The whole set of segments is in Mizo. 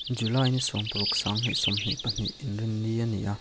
July ni 16 2022 Inrinni a ni a,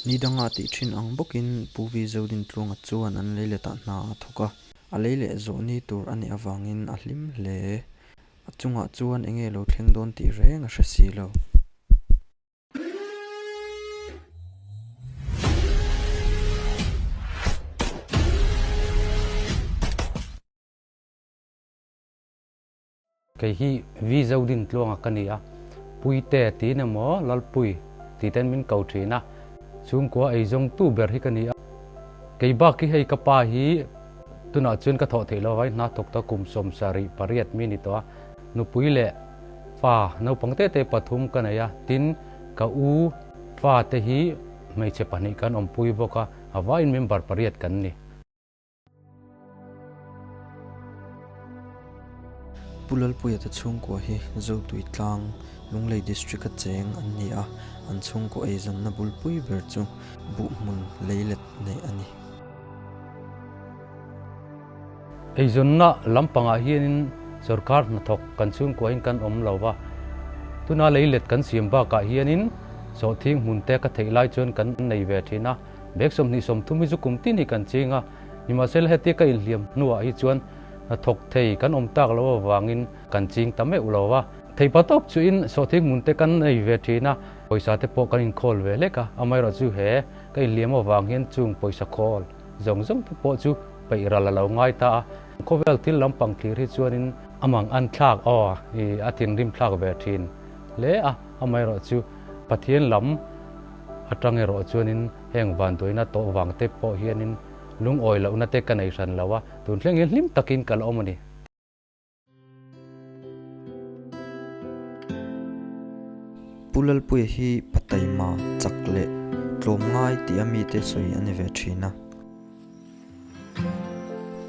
ni danga tih thin ang bawkin Pu Vi Zodintluanga chuan an lei letah hna a thawk a, a lei leh zawh ni tur a nih avangin a hlim hle. A chungah chuan enge lo thleng dawn tih reng a hre si lo. Kei hi Vi Zodintluanga ka ni a, Puite tiin emaw Lalpui tih ten min ko thin a, chhungkua eizawngtu ber hi ka ni a. Kei bak hi hei ka pa hi tunah chuan ka thawh theih lo avangin hna thawk ta kum 78 mi ni tawh a, nupui leh fa naupang te te pathum ka nei a, tin ka u fa te hi hmeichhe pahnih kan awmpui bawk a, a vaiin member pariat kan ni. Pu Lalpuia te chhungkua hi Zotui tlang, Lunglei District-a cheng an ni a, an chhungkaw eizawnna bulpui ber chu buhhmun leilet neih a ni. Eizawnna lampangah hianin sorkar hnathawk kan chhungkuahin kan awm lo va, tuna leilet kan siam bakah hianin sawhthing hmun te ka theih lai chuan kan nei ve thin a. Bag 20 30 hi chu kum tin hi kan ching a, nimahsela hetia ka inhliam hnuah hi chuan hnathawk thei kan awm tak loh avangin kan ching ta meuh lo va. Theipa tawp chuin sawhthing hmun te kan nei ve thin a, pawisa te pawh kan inkhawl ve hlek a, amaherawhchu chu he ka inhliam avang hian chung pawisa khawl zawng zawng te pawh chu peih ral a lo ngai ta a. Khawvel thil lampang thlir hi chuanin a mang an thlak aw i a thinrim thlak ve thin hle a, amaherawhchu Pathian lam Atang erawh chuanin heng vanduaina tawh vang te pawh hianin lungawi lohna te ka nei hran lo a, tun thleng hian hlim takin ka la awm a ni. Pu Lalpuia hi Pataima chak leh tlawmngai tih a mite sawi a ni ve thin a.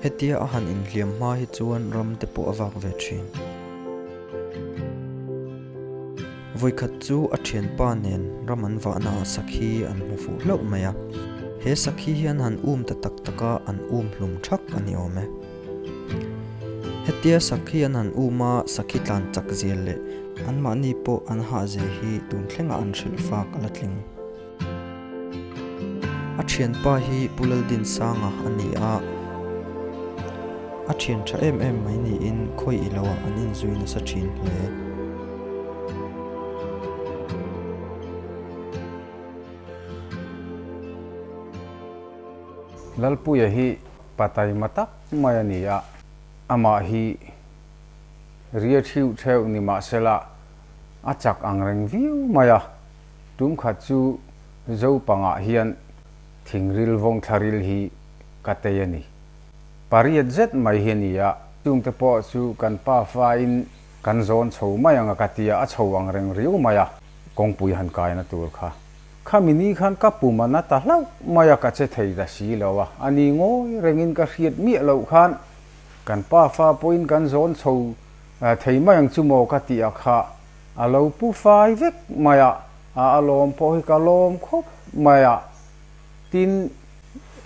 Hetia a han inhliam hma hi chuan ram te pawh a vak ve thin. Vawikhat chu a thianpa nen ram an vahna ah sakhi an hmu fuh hlauh mai a. He sakhi hian han um ta tak tak a, an um hlum thak a ni awm e. Hetia sakhi an han um a, sakhi tlan chak zia leh anmahni pawh an hah zia hi tun thlengah an hrilh fak a la tling. A thianpa hi Pu Laldinsanga a ni a, a thian tha em em mai niin khawi i loah an inzui nasa thin hle. Lalpuia hi pa taima tak mai a ni a, amah hi ria thiuh theuh ni mahsela a chak ang reng viau mai a. Tum khat chu Zo pangah hian thingril vawng thlaril hi ka tei a ni. Pariat zet mai hi a ni a, chungte pawh chu kan pa fain kan zawn chho mai ang a ka ti a, a chho ang reng riau mai a, kawngpui han kaina tur kha. Khami ni khan ka pum a na ta hlauh mai a, ka che thei ta si lo a, a ni ngawi rengin ka hriat miah loh khan kan pa fa pawhin kan zawn chho thei mai ang chu maw ka tih a kha. A lo pu fai vek mai a, a a lawm pawh hi ka lawm khawp mai a, tin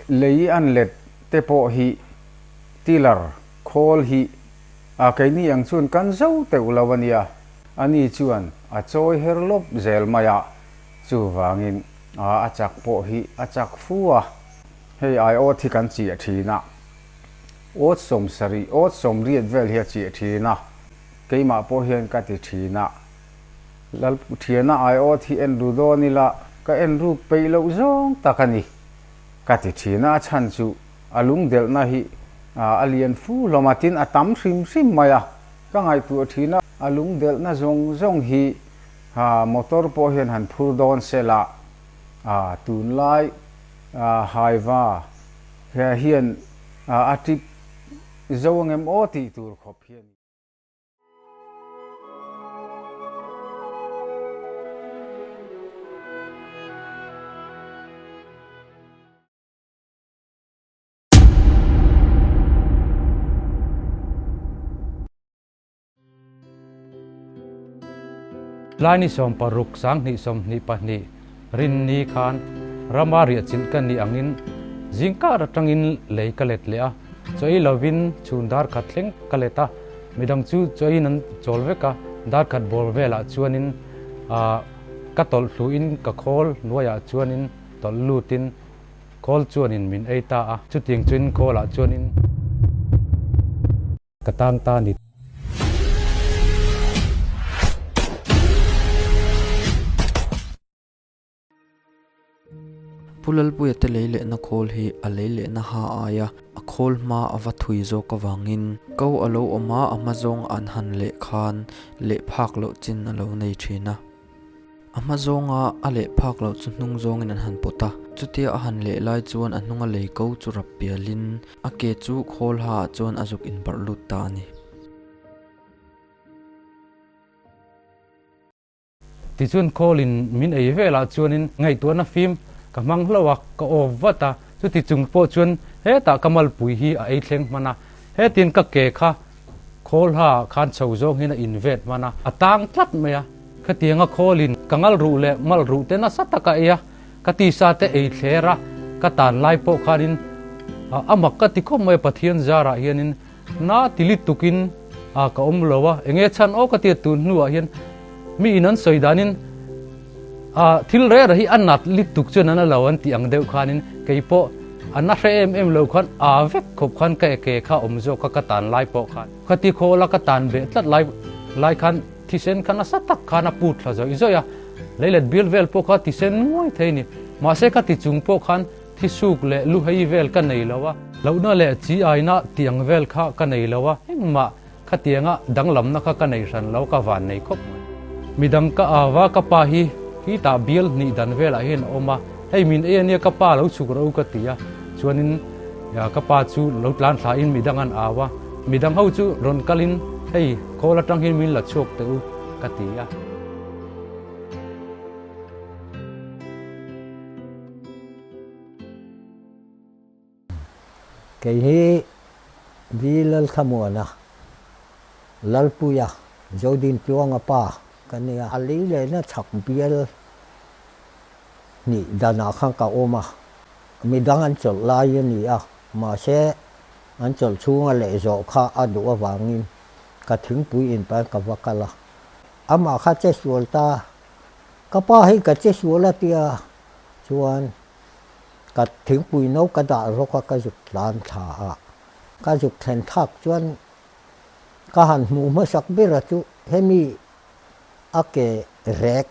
lei an let te pawh hi tiller khawl hi a keini ang chuan kan zo teuh lo a nia, ani chuan a chawi her lawp zel mai a, chuvangin a a chak pawh hi a chak fu a, hei ai awt hi kan chiah thin a, awt 70 awt 80 vel hi a chiah thin a. Keimah pawh hian ka ti thin a, Lalputhiana aiawt hi en ru dawn ila ka en ruk peih loh zawng tak a ni. Ka ti thin a, a chhan chu a lungdelhna hi a lian fu hlawm a, tin a tam hrim hrim mai a, ka ngaihtuah thin a, a lungdelhna zawng zawng hi motor pawh hian han phur dawn se la, tunlai haiva hian a tip zo angem aw tih tur khawp hian. Tlai ni 16 2022 Rinni khan rama riahchilh ka nih angin zingkar atangin lei ka let leh a, chaw ei lovin chhun dar khat thleng ka let a, midang chu chaw eiin an chawl vek a, dar khat bawr velah chuanin Ka tawlh thluin ka khawl hnuaiah chuanin tawlh lutin khawl chuanin min ei ta a, chutiang chuin khawlah chuanin ka tang ta a ni. Pu Lalpuia te lei lehna khawl hi a lei lehna ha aia a khawl hma a va thui zawk avangin ko a lo awm a, a hma zawng an han leh khan leh phak loh chin a lo nei thin a. A hma zawnga a leh phak loh chu hnung zawngin an han pawt a, chutia a han leh lai chuan a hnunga lei ko chu rap pialin a ke chu khawl ha ah chuan a zuk inbarh lut ta a ni. Tichuan Kawlin min ei velah chuanin ngaihtuahna fim ka hmang hlauh a, ka off vat a, chuti chung pawh chuan hetah ka malpui hi a ei thleng hman a, hetin ka ke kha khawl ha ah khan chho zawng hian a invet hman a, a tang tlat mai a, khatianga Kawlin ka ngal ruh leh mal ruh te nasa tak a ei a, ka tisa te ei thler a, ka tan lai pawh khanin a mak ka ti khawp mai a, Pathian zarah hianin Na ti lutukin a ka awm lo a, enge chhan aw ka tia tun hnuah hian mi in an sawi danin a thil rera hi a nat lutuk chuan an a lo an tih ang deuh khanin kei pawh a na hre em em lo khan a vek khawp khan ka ke kha awm zawk a ka tan lai pawh khan ka ti khawl a ka tan beh tlat lai lai khan thisen kha nasa tak khan a put thla zawih zawih a, leilet bial vel pawh kha thisen nguai thei a ni mahse ka ti chung pawh khan Thi suk leh lu hei vel ka nei lo a. Lohna leh chi aina tih ang vel kha ka nei lo a, engmah khatianga danglamna kha ka nei hran lo, ka van nei khawp mai. Midang ka au a, ka pa hi hi tah bial hnih dan velah hian a awm a, hei min ei ania ka pa lo chhuk rawh u ka ti a, chuanin ka pa chu lo tlan thla in midang an au a, midang ho chu rawn kalin hei khawl atang hian min la chhuak teh u ka ti a. Kei hi Vi Lalthlamuana, Lalpuia, Zodintluanga pa ka nia. A lei lehna chhak bial hnih danah khan ka awm a, midang an chawlh lai a ni a, mahse an chawlh chhunga leh zawh kha a duh avangin ka thingpui in pain ka va kal a, amah kha che sual ta, ka pa hi ka che sual a tia Chuan ka thingpui no ka dah rawk a, ka zuk tlan thla a, ka zuk thlen thlak chuan ka han hmuh hmasak ber a chu hemi a ke rek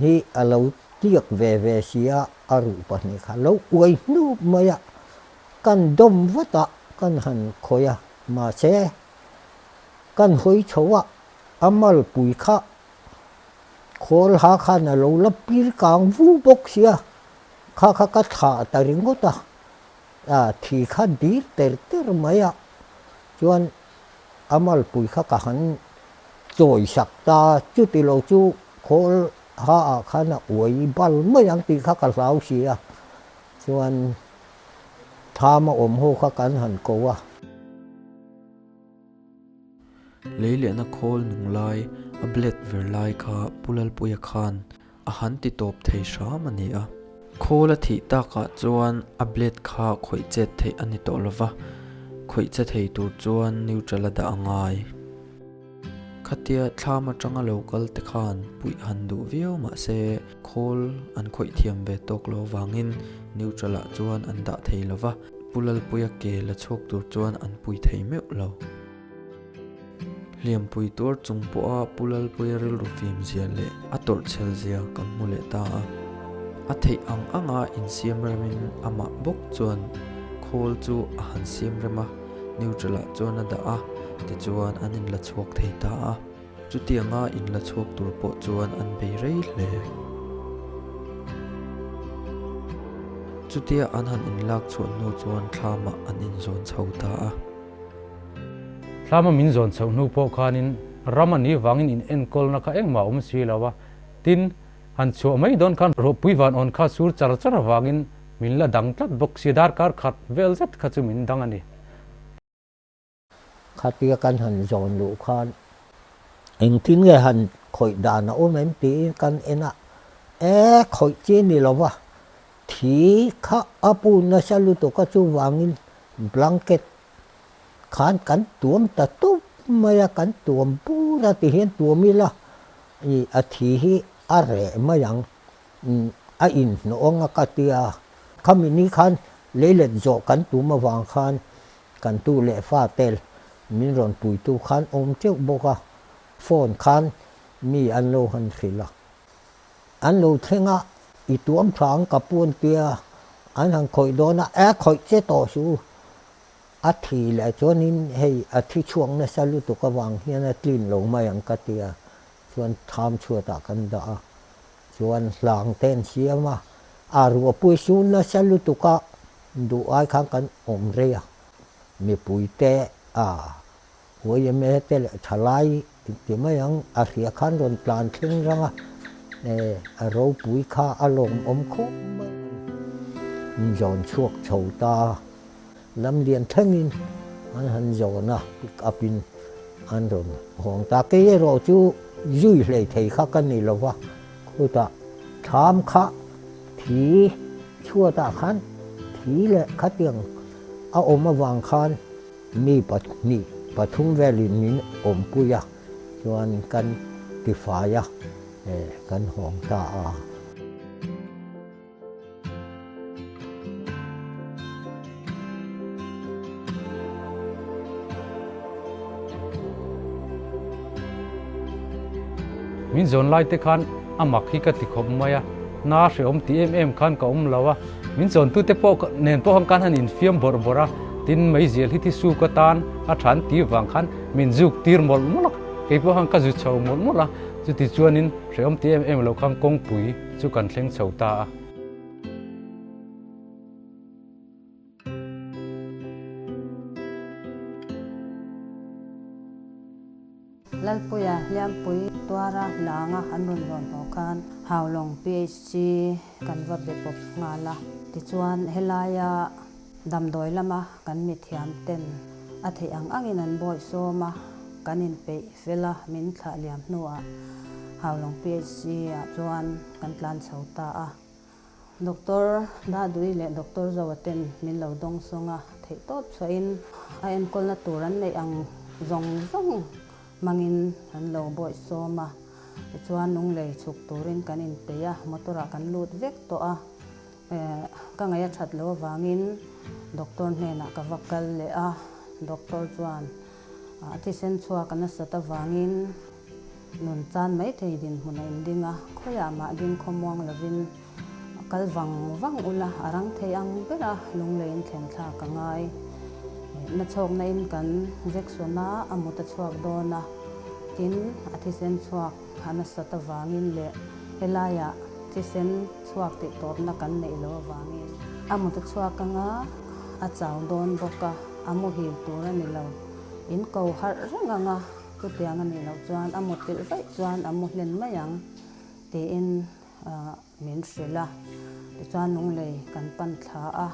hi a lo tliak ve ve si a, a ruh pahnih kha lo uai hnup mai a, kan dawm vat a, kan han khawih a, mahse kan hawi chho a, a malpui kha Khawl ha khan a lo la pir kang vu bawk sia, kha kha ka thlah ta ringawt a, a thi kha dir ter ter mai a, chuan a malpui kha ka han chawi sak ta, chuti lo chu khawl ha ah khan a uai bal mai ang tih kha ka hlau si a, chuan tham a awm ho kha kan han ko a. Lei lehna khawl nung lai, a blade ver lai kha Pu Lalpuia khan a han ti tawp thei hram a ni a. Khawl a thih takah chuan a blade kha khawih chet theih a ni tawh lova, khawih che thei tur chuan neutral a dah a ngai. Khatia thlam atanga lo kal te khan puih han duh viau mahse khawl an khawih thiam ve tawk lo vangin neutral ah chuan an dah thei lova. Pu Lalpuia ke la chhuak tur chuan an pui thei meuh lo. Hliampui tuar chung pawha Pu Lalpuia rilru fim zia leh a tawrhchhel zia kan hmu leh ta a. A theih ang anga insiam remin amah bawk chuan khawl chu a han siam rem a, neutral ah chuan a dah a, tichuan an inla chhuak thei ta a. Chutianga inla chhuak tur pawh chuan an bei rei hle. Chutia an han inlak chhuah hnu chuan thlamah an inzawn chho ta a. Thlama min zawn chhoh hnu pawh khanin ram a nih vangin in enkawlna kha engmah a awm si lo a, tin, han chhuah mai dawn khan ruahpui van awn kha sur char char avangin min la dang tlat bawk si, darkar khat vel zet kha chu min dang a ni. Khatia kan han zawn luh khan engtin nge han khawih dan a awm em tiin kan en a, e khawih chi ni lo va, thi kha a pu nasa lutuk a chuvangin blanket khan kan tuam ta tawp mai a, kan tuam bur a tihian tuam ila. I a thi hi a reh mai ang, a inhnawh ang a ka ti a. Khami ni khan leilet zawh kan tum avang khan kan tu leh fa tel min rawn puitu khan awm teuh bawk a, phone khan mi an lo han hrilh a. An lo thleng a, i tuam tha ang ka pu an tia, an han khawih dawn a, e khawih che tawh suh u. A thi leh chuanin hei a thi chhuak nasa lutuk avang hian a tlin lo mai ang ka ti a, chuan tham chhuatah kan dah a, chuan hlang te an siam a, a ruahpui su nasa lutuk a duh ai khan kan awm rei a, mipui te a yma te leh thalai ti mai ang a hria khan rawn tlan thleng rang a, a ropui kha a lawmawm khawp mai an zawn chhuak chho ta. Lam lian thlengin an han zawn a, pick up in an rawn hawng ta. Kei erawh chu zui hlei thei kha ka ni lo va, khutah thlam kha thi chhuatah khan thi leh khatiang a awm avang khan mi pahnih pathum velin min awmpui a, chuan kan tifai a, kan hawng ta a. Min zawn lai te khan a mak hi ka ti khawp mai a, na hrehawm ti em em khan ka awm lo a, min zawntu te pawh nen pawh khan kan han infiam bawrh bawrh a, tin meizial hi thisu ka tan a tha an ti vang khan min zuk tir mawlh mawlh a, kei pawh khan ka zu chho mawlh mawlh a, chuti chuanin hrehawm ti em em lo khan kawngpui chu kan thleng chho ta a. Lalpuia Hliampui tuara hlanga an rawn rawn haw khan Haulawng PHC kan va be pawp nghal a. Tichuan helaia damdawi lama kan mithiam ten a theih ang angin an bawihsawm a, kan inpeih fel a, min thlah liam hnuah Haulawng PHC ah chuan kan tlan chho ta a. Doctor Dadui leh Doctor Zoa ten min lo dawng sawng a, theihtawp chhuahin a enkawlna tur an neih ang zawng zawng hmangin an lo bawihsawm a. Tichuan lunglei chhuk turin kan inpeih a, motor ah kan lut vek tawh a. Ka ngaih a that loh avangin doctor hnenah ka va kal leh a, doctor chuan a thisen chhuak a nasat avangin nun chan maithei dinhmun a inding a, khawiah mah ding khawmuang lovin kal vang vang ula a rang thei ang ber a, lungleiin thlen thlak a ngai. Nachhawkna in kan jection a, a mut a chhuak dawn a, tin a thisen chhuak a nasat avangin leh helaiah thisen chhuak tih tawpna kan neih loh avangin a mut a chhuak anga a chau dawn bawk a, a muhil tur a ni lo. In ko harh reng anga chutiang a nih loh chuan a mut tilh vaih chuan a mu hlen mai ang tiin min hrilh a, tichuan lunglei kan pan thla a.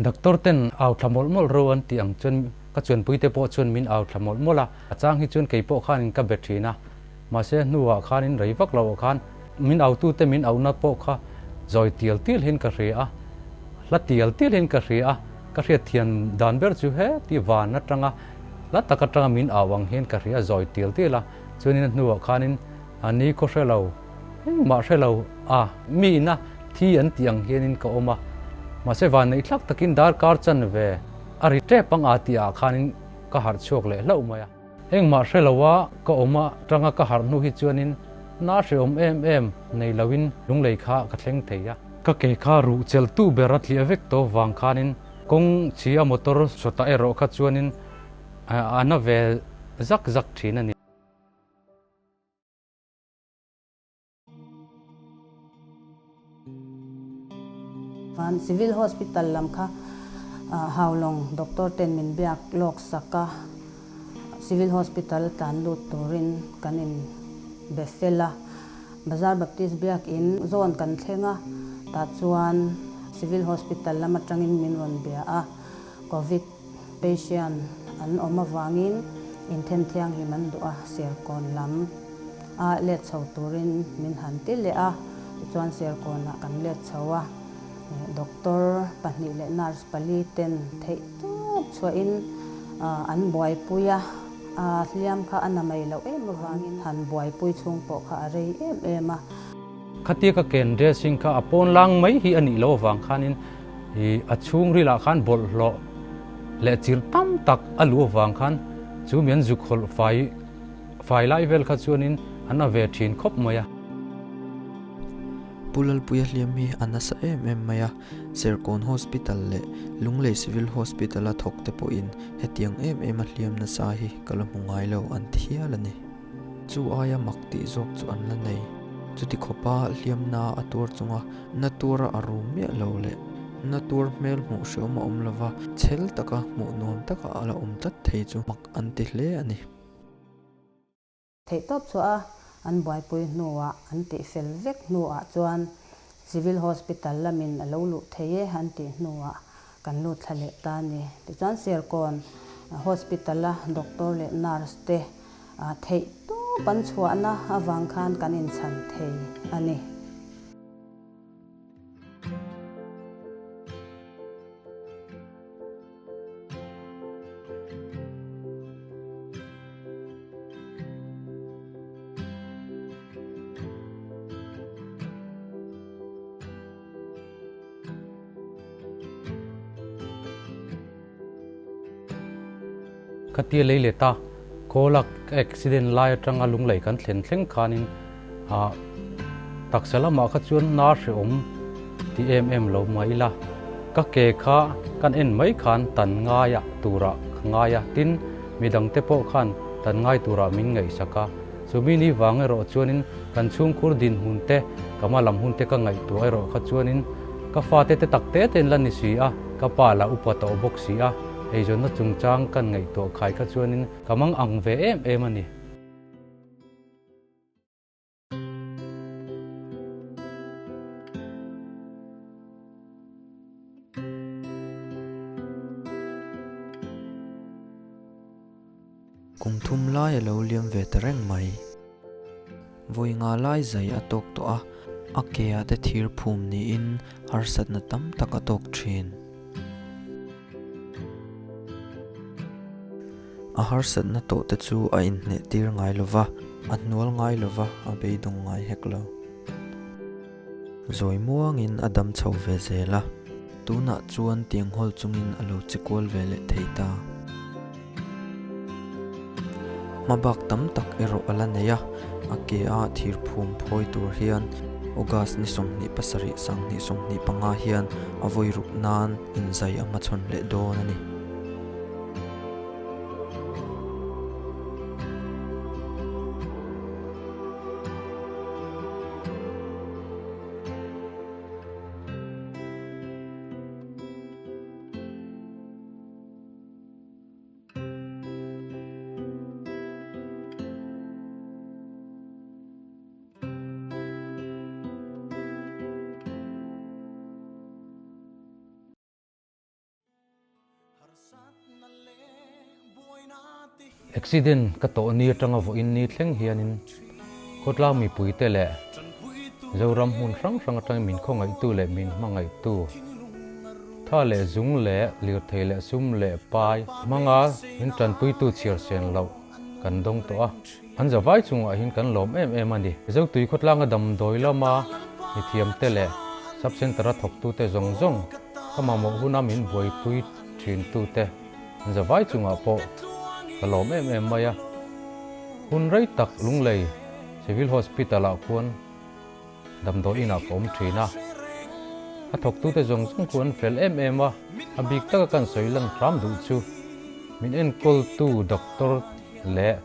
Doctor ten au thla mawlh mawlh ro an tih ang chuan ka chuanpui te pawh chuan min au thla mawlh mawlh a, a chang hi chuan kei pawh khanin ka be thin a, mahse hnuah khanin rei vak loh ah khan min autu te min auhna pawh kha zawi tial tial hian ka hria a, hla tial tial hian ka hria a, ka hriat thiam dan ber chu heti van atanga hla tak atanga min au ang hian ka hria a, zawi tial tial a, chuanin a hnuah khanin a ni khaw hre lo. Engmah hre lo a, mi ina thi an tih ang hianin ka awm a, mahse vanneih thlak takin darkar chanve a ri tep ang a tih ah khanin ka harh chhuak leh hlauh mai a. Engmah hre lo a ka awm atanga ka harh hnu hi chuanin na hrehawm em em nei loin lunglei kha ka thleng thei a. Ka ke kha ruh cheltu ber a tliah vek tawh vang khanin kawng chhia motor sawtah erawh kha chuanin a na ve zak zak thin a ni. Chuan Civil Hospital lam kha Haulawng doctor ten min biak lawk sak a, Civil Hospital tlan lut turin kan in be fel a. Bazar Baptist biakin zawn kan thleng a, tah chuan Civil Hospital lam atangin min rawn bia a, Covid patient an awm avangin inthen thianghlim an duh a, Serkawn lam a let chho turin min han ti leh a, tichuan Serkawnah kan let chho a, doctor pahnih leh nurse pali ten theih tawp chhuahin an buaipui a. A hliam kha a na mai loh em avangin han buaipui chhung pawh kha a rei em em a. Khatia ka ken dressing kha a pawn lang mai hi a nih loh avang khanin ih a chhungrilah khan bawlhhlawh leh chirh tam tak a luh avang khan chu mi an zuk hawlh fai fai lai vel kha chuanin an a ve thin khawp mai a. Pu Lalpuia hliam hi a nasa em em mai a, Serkawn Hospital leh Lunglei Civil Hospital-a thawk te pawhin hetiang em em a hliam nasa hi ka la hmu ngai lo an ti hial a ni. Chu aia mak tih zawk chu an la nei. Chuti khawpa hliamna a tuar chunga na tuara a rum miah lo leh na tuar hmel hmuh hreawm a awm lova, chhel taka hmuh nuam taka a la awm tlat thei chu mak an ti hle a ni. Theihtawp chhuah a an buaipui hnuah an tihfel vek hnuah chuan Civil Hospital lamin a lo luh thei e an tih hnuah kan lut thla leh ta a ni. Tichuan Serkawn Hospital-a doctor leh nurse te theihtawp an chhuahna avang khan kan inchhan thei a ni. Khatia lei let a, Kawla accident lai atanga lunglei kan thlen thleng khanin ah taksa lamah kha chuan na hrehawm ti em em lo mai ila, ka ke kha kan en mai khan tan ngaia turah ka ngai a, tin midangte pawh khan tan ngai turah min ngaihsak a. Chumi ni vang erawh chuanin kan chhungkhur dinhmun te, ka hma lam hun te ka ngaihtuah erawh kha chuanin ka fate te tak te te'n la ni si a, ka pa lah upa tawh bawk si a, eizawnna chungchang kan ngaihtuah khai kha chuanin ka mang ang ve em em a ni. Kum thum lai a lo liam ve ta reng mai. Vawi nga lai zai a tawk tawh a, a ke ah te thir phum niin harsatna tam tak a tawk thin. A harsatna tawh te chu a inhneh tir ngai lo va, a hnual ngai lo va, a beidawng ngai hek lo. Zawi muangin a dam chho ve zel a, tunah chuan tiang hawl chungin a lo che kual ve leh thei ta. Hmabak tam tak erawh a la nei a, a ke a thir phum phawi tur hian August ni 27 2025 hian a vawi ruk nan inzai a hmachhawn leh dawn a ni. Accident ka tawh ni atanga vawiin ni thleng hianin khawtlang mipuite leh Zoram hmun hrang hrang atangin min khawngaihtu leh min hmangaihtu tha leh zung leh lirthei leh sum leh pai hmanga min tanpuitu chhiar sen loh kan dawng tawh a. An zavai chungah hian kan lawm em em a ni. Zotui khawtlanga damdawi lama mithiamte leh Sub Centre-a thawktute zawng zawng ka mamawh huna min buaipui thintute an zavai chungah pawh ka lawm em em mai a. Hun rei tak Lunglei Civil Hospital-ah khuan damdawi inah ka awm thin a. A thawktute zawng zawng khu an fel em em a, a bik taka kan sawi lan hram duh chu min enkawltu doctor leh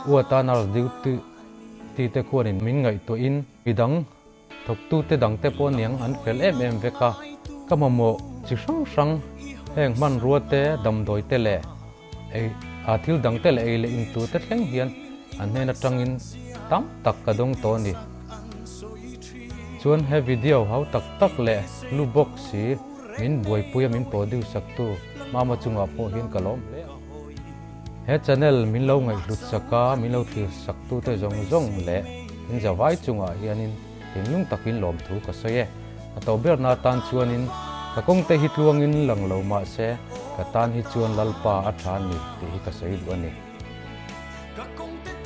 Uata nurse duty te khuanin min ngaihtuahin midang thawktute dangte pawh niang an fel em em vek a, ka mamawh chi hrang hrang heng hmanrua te, damdawi te leh ei a thil dangte leh ei leh intur te thleng hian an hnen atangin tam tak ka dawng tawh a ni. Chuan he video hau tak tak leh lu bawk si min buaipui a min produce saktu Mama chungah pawh hian ka lawm hle a. He channel min lo ngaihhlut sak a, min lo thlir sak tute zawng zawng leh in zavai chungah hianin thinlung takin lawmthu ka sawi e. A to berna atan chuanin ka kawngte hi tluangin lang lo mahse ka tan hi chuan Lalpa a tha a ni tih hi ka sawi duh a ni. Ka kawng te.